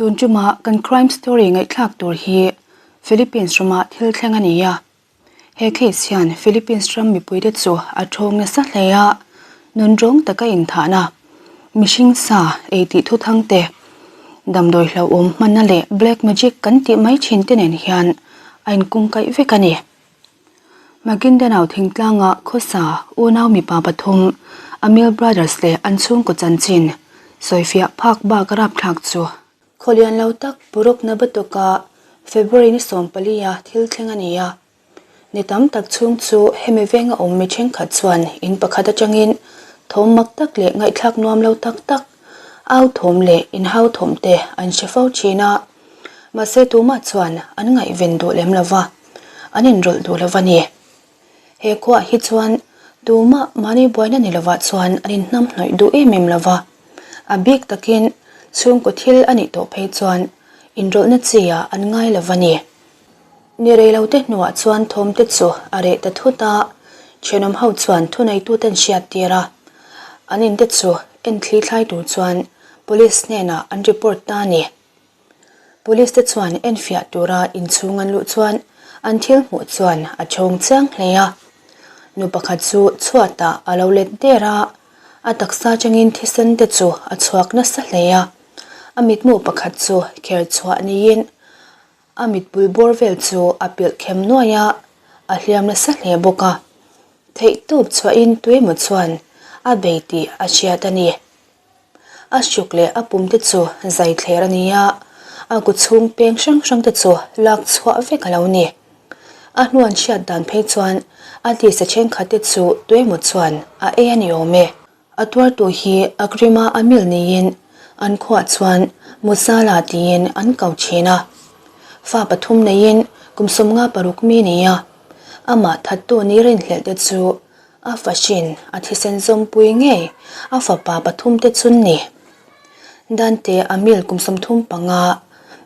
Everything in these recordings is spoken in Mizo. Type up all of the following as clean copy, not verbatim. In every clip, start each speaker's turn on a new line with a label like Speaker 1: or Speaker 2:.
Speaker 1: Tun ṭuma kan crime story ngaihthlak tur hi Philippines rama thil thleng a ni a. He case hian Philippines ram mipuite chu a ṭhawng nasa hle a, nunrawng taka inthahna, mihring sa ei tih thuthang te, damdawi hlauhawm hmanna leh black magic kan tih mai thin te nen hian a inkungkaih vek a ni. Maguindanao thingtlanga khawsa unau mipa pathum Amil Brothers leh an chhungkaw chanchin sawifiah phak bak rapthlak chu Khawlian lo tak Puruk Nabatuk-a February ni 14-a thil thleng a ni a. Ni tam tak chhung chu hemi venga awm mi thenkhat chuan in pakhat atangin thawm mak tak leh ngaihthlak nuam lo tak tak, au thawm leh inhau thawm te an hre fo thin a. Mahse tumah chuan an ngaihven duh lem lo va, an inrawlh duh lo va ni. He khuaah hi chuan tumah mahni buaina ni lovah chuan an inhnamhnawih duh em em lova, a bik takin chhungkaw thil a nih tawh phei chuan inrawlhna chi ah an ngai lo va ni. Ni reilote hnuah chuan thawmte chu a reh ta thut a, thenawm ho chuan thuneituten hriat tir a, an inte chu enthli thlai tur chuan police hnenah an report ta a ni. Police te chuan enfiah tura inchhung an luh chuan an thil hmuh chuan a chhawng chiang hle a. Nu pakhat chu chhuatah a lo let der a, a taksa atangin thisen te chu a chhuak nasa hle a. A mitmu pakhat chu kher chhuah niin a mitbul bawr vel chu a pilh khem nuai a, a hliam nasa hle bawk a. Theihtawp chhuahin tuemaw chuan a bei tih a hriat a ni. A hruk leh a pum te chu zai thler a ni a, a ku chhung peng hrang hrang te chu lak chhuah vek a lo ni. A hnuan hriat dan phei chuan a tisa thenkhat te chu tuemaw chuan a ei a ni awm e. A tuartu hi Akrima a mil niin an khuah chuan Musala tiin an ko thin a. Fa pathum neiin kum 56 mi ni a, amah thattu ni rinhlelh te chu A fahrin a thisen zawmpui ngei a fapa pathum te chun ni. Dante Amil kum 35,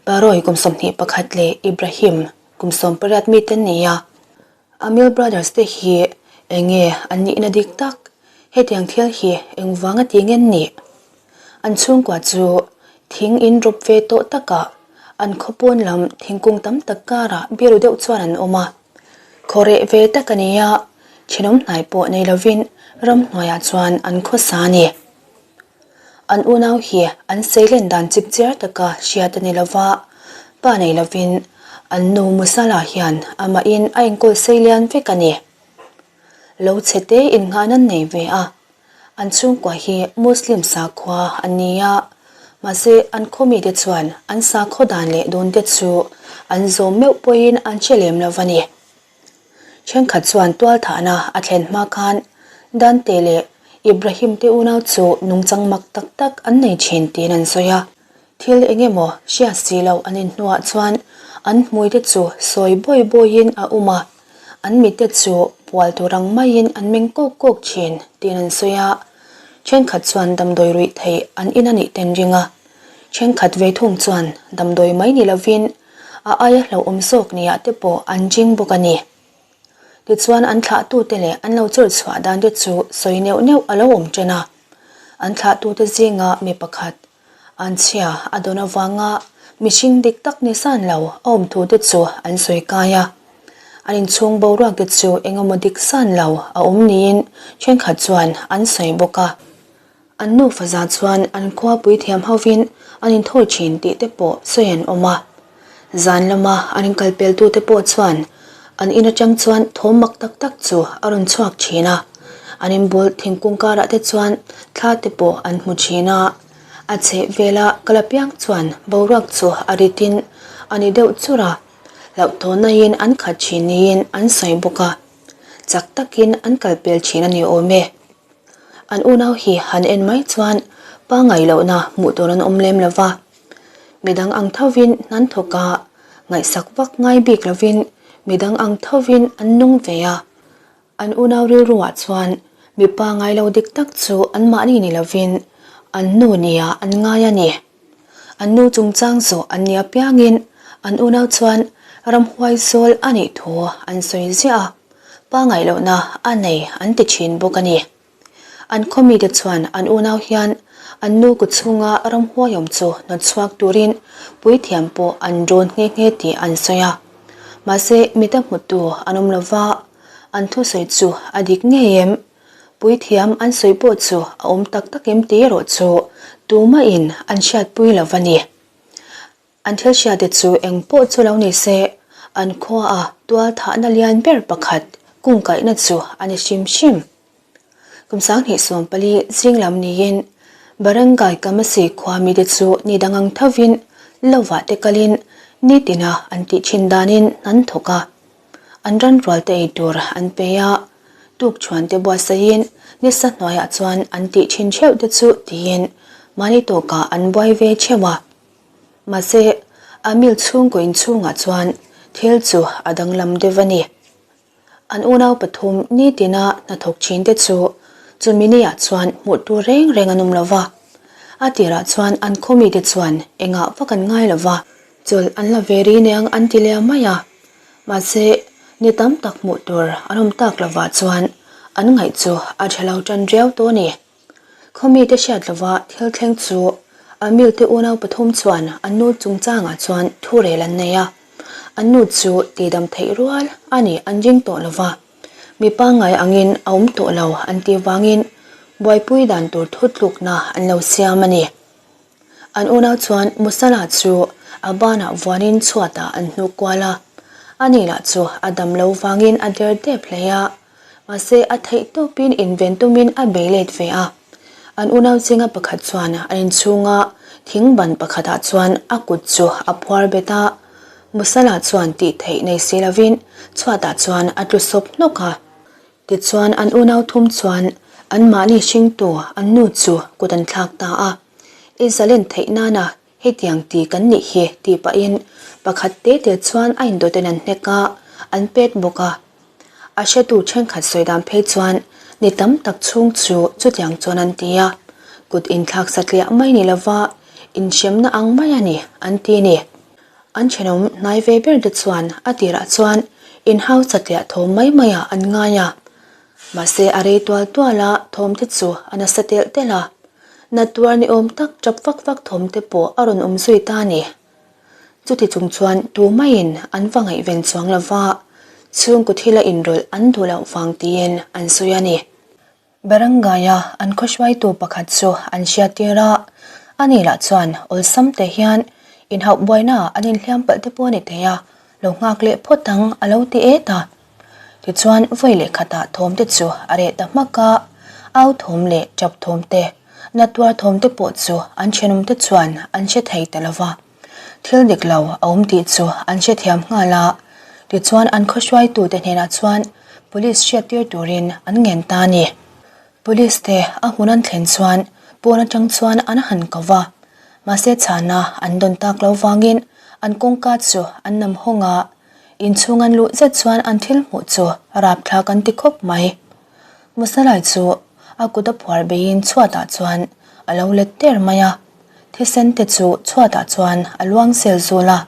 Speaker 1: Baroy kum 21 leh Ibrahim kum 18 mi te ni a. Amil Brothers te hi enge an nihna dik tak? Hetiang thil hi engvanga ti ngen nih? An chhungkua chu thing in rawp ve tawh takah an khawpawn lam thingkung tam tak karah biru deuh chuan an awm a. Khaw reh ve tak a ni a, thenawm hnai pawh nei lovin ramhnuaiah chuan an khawsa a ni. An unau hi an seilen dan chip chiar taka hriat a ni lova, pa nei lovin an nu Musala hian amahin a enkawl seilian vek a ni. Lo chhe te innghahna an nei ve a, An chhungkua hi Muslim sakhua an ni a, mahse an khawmite chuan an sakhaw dan leh dawnte chu an zawm meuh pawhin an hre lem lo va ni. Thenkhat chuan tualthahna a thlen hma khan Dante leh Ibrahim te unau chu nungchang mak tak tak an nei thin tiin an sawi a. Thil eng emaw hriat si loh an inhnuah chuan an hmuite chu sawi bawi bawiin a um a, an mite chu pual tur ang maiin an meng kawk kawk thin tiin an sawi a. Thenkhat chuan damdawi ruih theih an in a nih ten ring a, thenkhat ve thung chuan damdawi mai ni lovin a aia hlauhawm zawk niah te pawh an ring bawk a ni. Tichuan an thlahtute leh an lo chawr chhuah dan te chu sawi neuh neuh a lo awm ṭan a, an thlahtute zinga mi pakhat An chhia a dawn avanga mihring dik tak ni san lo a awm thu te chu an sawi kai a. An inchhung boruak te chu eng emaw dik san lo a awm niin thenkhat chuan an sawi bawk a. An nufa za chuan an khua puithiam hovin an inthawi thin tih te pawh sawi an awm a. Zan lama an inkalpeltute pawh chuan an in atang chuan thawm mak tak tak chu a rawn chhuak thin a, an inbul thingkung karah te chuan thla te pawh an hmu thin a, a chheh vela kal apiang chuan boruak chu a ritin a ni deuh chur a, hlauhthawnnain an khat thin niin an sawi bawk a, chak takin an kalpel thin a ni awm e. An unau hi han en mai chuan pangngai lohna hmuh tur an awm lem lo va. Midang ang thovin hnan thawk a, ngaihsak vak ngai bik lovin midang ang thovin an nung ve a. An unau rilruah chuan mipa ngai lo dik tak chu anmahni ni lovin an nu nia an ngai a ni. An nu chungchang zawh an nia piangin an unau chuan ramhuai zawl a nih thu an sawi ziah a, pa ngaih lohna a nei an ti thin bawk a ni. An khaw mite chuan an unau hian an nu kut chhunga ramhuai awm chu hnawt chhuak turin puithiam pawh an rawn nghe nghe tih an sawi a. Mahse, mita hmutu an awm lo va, an thusawi chu a dik ngei em? Puithiam an sawi pawh chu a awm tak tak em tih erawh chu tumahin an hriatpui lo va ni. An thil hriate chu eng pawh chu lo ni se, an khuaah tual thahna lian ber pakhat kungkaihna chu a ni hrim hrim. Kum 2014 zing lam niin Barangay Kamasi khua mite chu ni dang ang thovin lovah te kalin nitina an tih thin danin an thawk a. An ran rual te ei tur an pe a, tukchhuan te buatsaihin nisa hnuaiah chuan an tih thin theuh te chu tiin mahni tawkah an buai ve theuh a. Mahse, Amil chhungkaw inchhungah chuan thil chu a danglam deuh a ni. An unau pathum nitina hnathawk thin te chu chumi niah chuan hmuh tur reng reng an awm lo va. A tirah chuan an khawmite chuan engah vak an ngai lo va, chawlh an la ve ri niang an ti leh mai a. Mahse, ni tam tak hmuh tur an awm tak lovah chuan an ngaih chu a tha lo tan riau tawh a ni. Khawmite hriat lova thil thleng chu Amil te unau pathum chuan an nu chungchangah chuan thu rel an nei a. An nu chu tihdam theih rual a ni an ring tawh lova, mi pangngai angin a awm tawh lo an tih vangin buaipui dan tur thutlukna an lo siam a ni. An unau chuan Musala chu a banah vuanin chhuatah an hnuk kual a, ani lah chu a dam lo vangin a der dep hle a. Mahse, a theih tawpin inven tumin a bei let ve a. An unau zinga pakhat chuan an inchhunga thing ban pakhatah chuan a kut chu a phuar bet a. Musala chuan tih theih nei si lovin chhuatah chuan a tlu sawp hnawk a. Tichuan an unau thum chuan anmahni hringtu an nu chu kut an thlak ta a. I zalen theih nana Hetiang ti kan nih hi tih pahin pakhat te te chuan a indawtin an hnek a, an pet bawk a. A hretu thenkhat sawi dan phei chuan ni tam tak chhung chu chutiang chuan an ti a, kut inthlak satliah mai ni lova inhremna ang mai a ni an ti a ni. An thenawm hnai ve ber te chuan a tirah chuan inhau satliah thawm mai maiah an ngai a, mahse a rei tual tual a thawm te chu a nasa telh telh a. Natuar ni awm tak tap vak vak thawm te pawh a rawn awm zui ta a ni. Chuti chung chuan tumaiin an va ngaihven chuang lo va, chhungkaw thila inrawlh an duh loh vang tiin an sawi a ni. Barangay-a an khawhruaitu pakhat chu an hriattir a, ani lah chuan awlsam te hian inhauh buaina an inhliam palh te pawh a ni thei a, lo nghak leh phawt ang a lo ti et a. Tichuan vawi leh khatah thawm te chu a reh ta hmak a, au thawm leh tap thawm te, natuar thawm te pawh chu an thenawm te chuan an hre thei ta lo va. Thil dik lo a awm tih chu an hrethiam nghal a, tichuan an khawhruaitute hnenah chuan police hriattir turin an ngen ta a ni. Police te a hmun an thlen chuan pawn atang chuan an han ko va, mahse chhana an dawn tak lo vangin an kawngka chu an nam hawng a, Inchhung an luh zet chuan an thil hmuh chu rapthlak an ti khawp mai. Musalai chu a kut a phuar beiin chhuatah chuan a lo let der mai a, thisen te chu chhuatah chuan a luang sel zul a.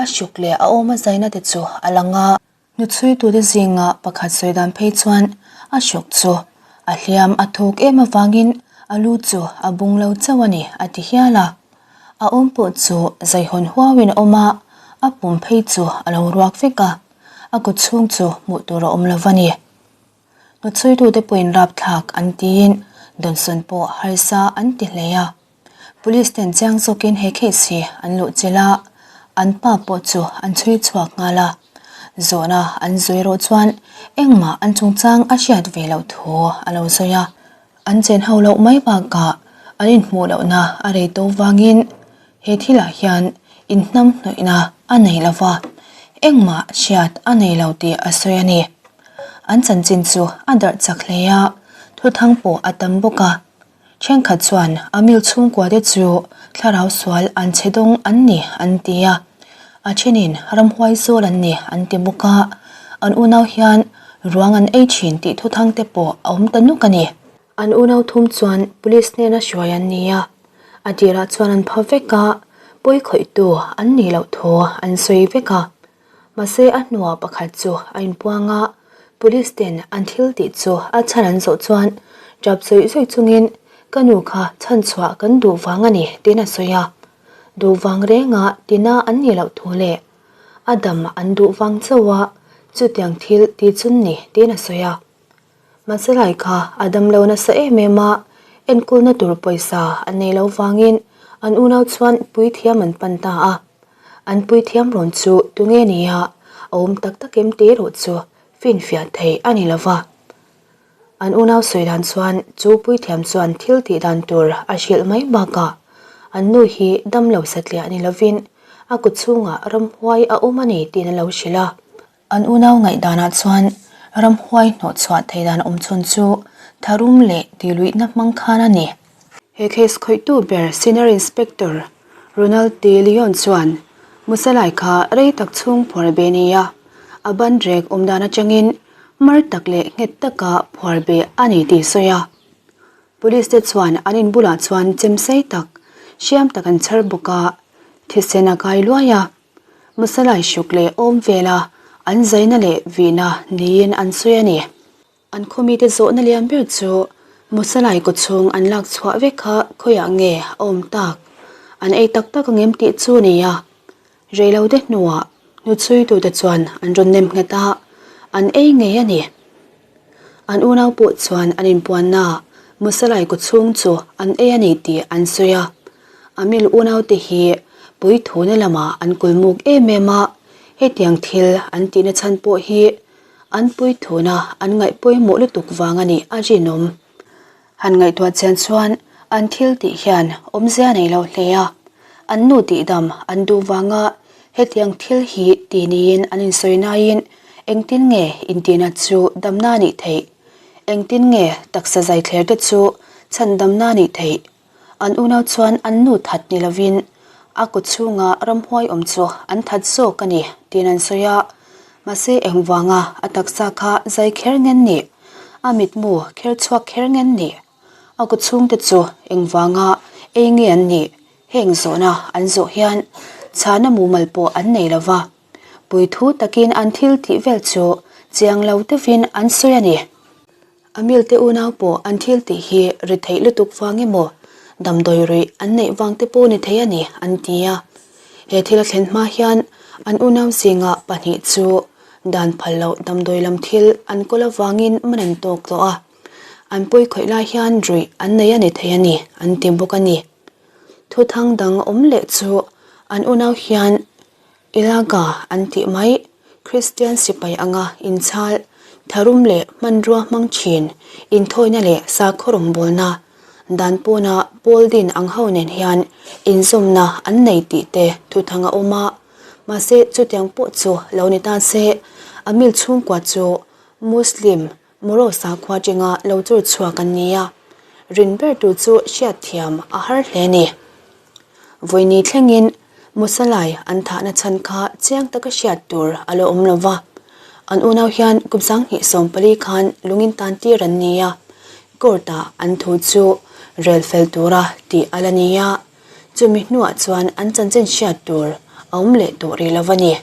Speaker 1: A hruk leh a awm a zaina te chu a lang a. Hnuchhuitute zinga pakhat sawi dan phei chuan a hruk chu a hliam a thuk em avangin a lu chu a bung lo chauh a ni a ti hial a. A awm pawh chu zeihawn huauin a awm a, a pum phei chu a lo ruak vek a, a kut chhung chu hmuh tur a awm lo va ni. Hnuchhuitute pawhin rapthlak an tiin dawnsawn pawh harsa an ti hle a. Police ten chiang zawkin he case hi an luh chilh a, an pa pawh chu an chhui chhuak nghal a. Zawhna an zui rawh chuan engmah an chungchang a hriat ve loh thu a lo sawi a. An chen ho loh mai bakah an inhmuh lohna a rei to vangin he thilah hian inhnam hnawihna a nei lo va, engmah hriat a nei lo tih a sawi a ni. An chanchin chu a darh chak hle a, thuthang pawh a tam bawk a. Thenkhat chuan Amil chhungkua te chu thlarau sual an che dawng an ni an ti a, a thenin ramhuai zawl an ni an ti bawk a, an unau hian Ruang an ei thin tih thuthang te pawh a awm ta nuk a ni. An unau thum chuan police hnena hruai an ni a, a tirah chuan an pha vek a, pawi khawihtu an nih loh thu an sawi vek a. Mahse a hnuah pakhat chu a inpuang a, police ten an thil tih chu a chhan an zawh chuan Tap zawih zawih chungin, Ka nu kha chhanchhuah kan duh vang a ni, tiin a sawi a. Duh vang renga tina an nih loh thu leh a dam an duh vang chauh a, chutiang thil ti chun ni, tiin a sawi a. Mahse lai kha a dam lo nasa em em a, enkawlna tur pawisa an nei lo vangin an unau chuan puithiam an pan ta a. An puithiam rawn chu tunge nia a awm tak tak em tih erawh chu finfiah theih a ni lo va. An unau sawi dan chuan chu puithiam chuan thil tih dan tur a hrilh mai bakah an nu hi dam lo satliah ni lovin a kut chhungah ramhuai a awm a ni tiin a lo hrilh a. An unau ngaihdanah chuan ramhuai hnawhchhuah theih dan awm chhun chu tharum leh tihluihna hmang khan a ni. He case khawihtu ber Senior Inspector Ronald De Leon chuan Musalai kha rei tak chhung phuar be nia a ban rek awm dan atangin mar tak leh nghet taka phuar be a ni tih sawi a. Police te chuan an in bulah chuan chem sei tak, hriam tak an chhar bawk a, thisen a kai luai a. Musalai hruk leh awm vela an zaina leh vihna niin an sawi a ni. An khawmite zawhna lian ber chu Musalai kawchhung an lak chhuah vek kha khawiah nge a awm tak? An ei tak tak angem tih chu a ni a. Reilo te hnuah hnuchhuitute chuan an rawn nem nghet a, an ei ngei a ni. An unau pawh chuan an inpuanna Musalai kawchhung chu an ei a ni tih an sawi a. Amil unaute hi puithuna lamah an kulmuk em em a, hetiang thil an tihna chhan pawh hi An puithuna an ngaih pawimawh lutuk vang a nih a rinawm. Han ngaihtuah chian chuan an thil tih hian awmzia nei lo hle a, an nu tihdam an duh vanga hetiang thil hi ti niin an insawi naiin engtin nge intihna chu damna a nih theih? Engtin nge taksa zaithler te chu chhandamna a nih theih? An unau chuan an nu that ni lovin a kut chhunga ramhuai awm chu an that zawk a ni tiin an sawi a. Mahse engvanga a taksa kha zai kher ngen nih? A mitmu kher chhuak kher ngen nih? A kut chhungte chu engvanga ei nge an nih? Heng zawhna an zawh hian chhana mumal pawh an nei lova. Puithu takin an thil tih vel chu chiang lo deuhin an sawi a ni. A milte unau pawh an thil tih hi ri theih lutuk vang emaw, damdawi ruih an neih vang te pawh ni thei a ni, an ti a. He thil a thlen hma hian an unau zingah pahnih chu dan phal loh damdawi lam thil an kawl avangin man an tawk tawh a. An pawi khawih lai hian ruih an nei a ni thei a ni, an ti bawk a ni. Thuthang dang awm leh chu an unau hian Ilaga an tih mai, Kristian sipai anga inchhal, tharum leh hmanrua hmang thin, inthawina leh sakhaw rawngbawlna, dan pawna pawl din ang ho nen hian inzawmna an nei tih te thuthang a awm a. Mahse chutiang pawh chu lo ni ta se, a mil chhungkua chu Muslim Moro sakhua chenga lo chur chhuak an ni a, rin ber tur chu hriatthiam a har hle a ni. Vawiini thlengin Musalai an thahna chhan kha chiang taka hriat tur a la awm lo va, an unau hian kum 2014 khan lungin tan tir an ni a, court-ah an thu chu rel fel tura tih a la ni a, chumi hnuah chuan an chanchin hriat tur a awm leh tawh rih lo a ni.